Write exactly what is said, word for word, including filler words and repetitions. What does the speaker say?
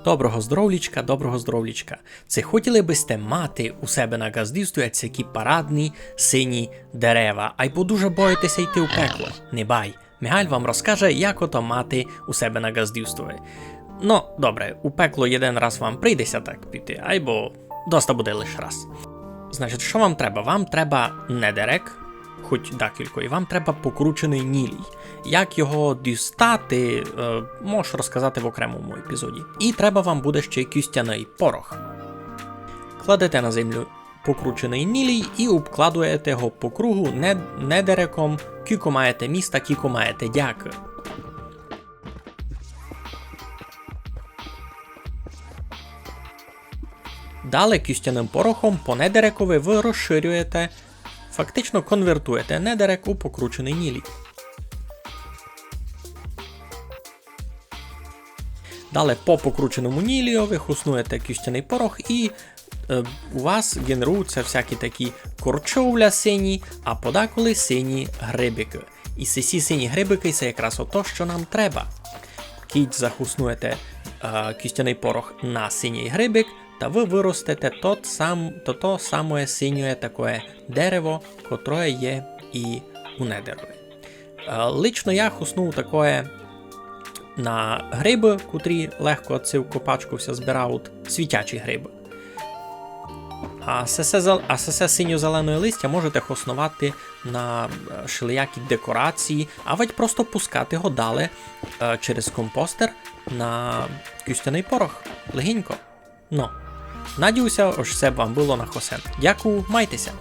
Доброго здоровлічка, доброго здоровлічка. Ци хотіли бы сьте мати у себе на ґаздівстві сякі парадні сині дерева, айбо дуже боїте ся йти у пекло? Не бай. Мигаль вам розкаже, як ото мати у себе на ґаздівстві. Но, добре, у пекло єден раз вам прийде ся так піти, айбо доста буде лиш раз. Значить, што вам треба? Вам треба недерек, хоть декілько, і вам треба покрученый нілій. Як його дістати, е, можу розказати в окремому епізоді. І треба вам буде ще й кістяный порох. Кладете на землю покрученый нілій і обкладуєте його по кругу нед-, недереком, кілько маєте міста, кілько маєте дякы. Далі кістяным порохом по недерекови вы розширюєте, фактично конвертуєте недерек у покрученый нілій. Далі по покрученому нілійови хоснуєте кістяный порох і, е, у вас ґенеруються всякі такі корчовля сині, а подаколи сині грибикы. І сесі сині грибикы — се якраз ото, што нам треба. Кідь захоснуєте, е, кістяный порох на синій грибик, та вы выростете тот сам-, то, то самоє синє такоє дерево, котроє є і у недерови. Е, лично я хосную такоє на грибы, котрі легко ци в копачку ся збирають, світячі грибы. А сесе зел-, а сесе синьо-зеленоє листя можете хосновати на, е, шелиякі декорації, авадь просто пускати го дале, е, через компостер на кістяный порох. Легенько. Но, надію ся, ож се вам было на хосен. Дякую, майте ся.